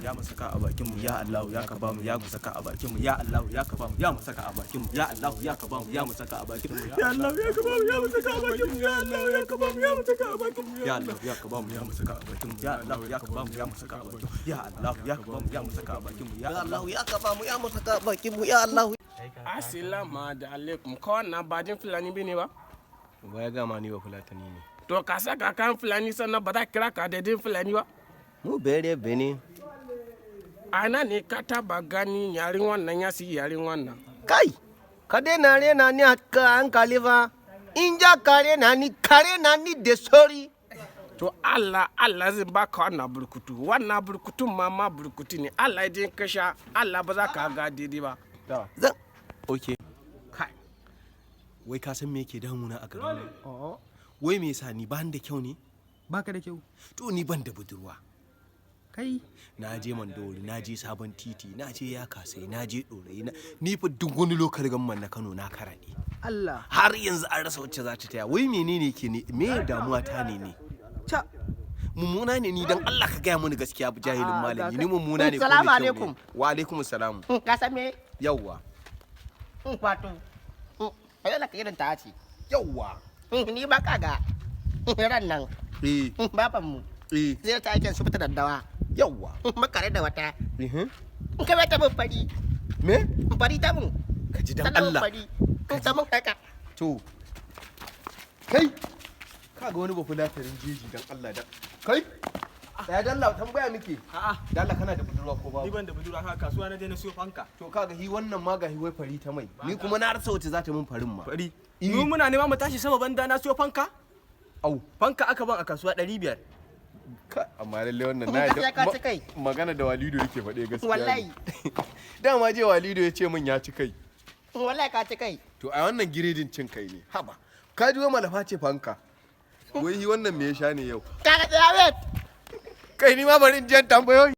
Ya mu saka a bakin mu. Ya Allah ya ka bamu, ya mu saka a bakin mu. Ya Allah ya ka bamu, ya mu saka a bakin mu. Ya Allah ya ka bamu, ya mu saka a bakin mu. Ya Allah ya ka bamu, ya mu saka a bakin mu. Ya Allah ya ka bamu, ya mu saka a bakin mu. Ya Allah ya ka bamu, ya mu saka a bakin mu. Ya Allah ya ka bamu, ya mu saka a bakin mu. Ya Allah ya ka bamu, ya mu saka a bakin mu. Ya Allah ya ka bamu, ya mu saka a bakin mu. Ya Allah. Assalamu alaikum. Kawai na bajin Fulani bi ne ba? Ba ya gama ni ba Fulatani ne. To ka saka kan Fulani, sannan ba za kira ka da din Fulani ba. Mu bere bene. A ina ne ka taba gani yaren wannan ya siyi yaren wannan? Kai, ka daina rena ni a hankali fa. In ja ka rena ni, ka rena ni da sauri. To Allah Allah zai baka wannan burkutu. Wannan burkutun ma burkutu ne. Allah idan ka sha, Allah ba za ka ga daidai ba. Zan Okay. Kai. Wai ka san me yake damuna a garin nan? Wai me yasa ni ban da kyau ne? Baka da kyau. To ni ban da budurwa. Kai. Na je Mandawari, na je Sabon Titi, na je Yakasai, na je Ɗorayi, ni fa duk wani local government na Kano na karaɗe. Allah. Har yanzu an rasa wacce za ta taya. Wai menene ke ne? Me damuwa ta ne ne? Ca. Mummuna ne ni? Dan Allah ka gaya mini gaskiya, jahilin A'a, malami. ga Ni mummuna ne ko mai Salamu kyau ne? alaikum. Wa alaikum salam. Ka san me? Yawwa. Wato, ayola ka irin ta ce. Yawwa. Ni ba ka ga ran nan baban mu zai ta aikin su fita daddawa. Makare da wata. Ka ta mun fari. Me? Fari ta mun. Ka ji dan Ta mun Allah. fari. Ta mun haka. To. Kai. Kaga wani bafulatarin jeji, dan Allah dan. Kai. Tsaya dan Allah, tambaya muke. A'a. Dan Allah, kana da budurwa ko babu? Ni ban da budurwa, haka kasuwa na je na siyo fanka. To kaga hi wannan ma ga hi wai fari ta mai. Ni kuma na rasa wacce za ta mun farin ma. Fari. Mu muna nema mu tashi sama banda na siyo fanka. Au. Fanka aka ban a kasuwa 500. Ka amma lalle wannan na yadda- Ka ci kai. Magana da Walido yake faɗe gaskiya. Wallahi. Dama je Walido ya ce min ya ci kai. Wallahi ka ci kai. To a wannan giredin cin kai ne. Haba. Ka ji wai malafa ce fanka. Wai hi wannan me ya sha ne yau? Ka ga tsaya. Kai, ni ma bari in je in tambayoyi.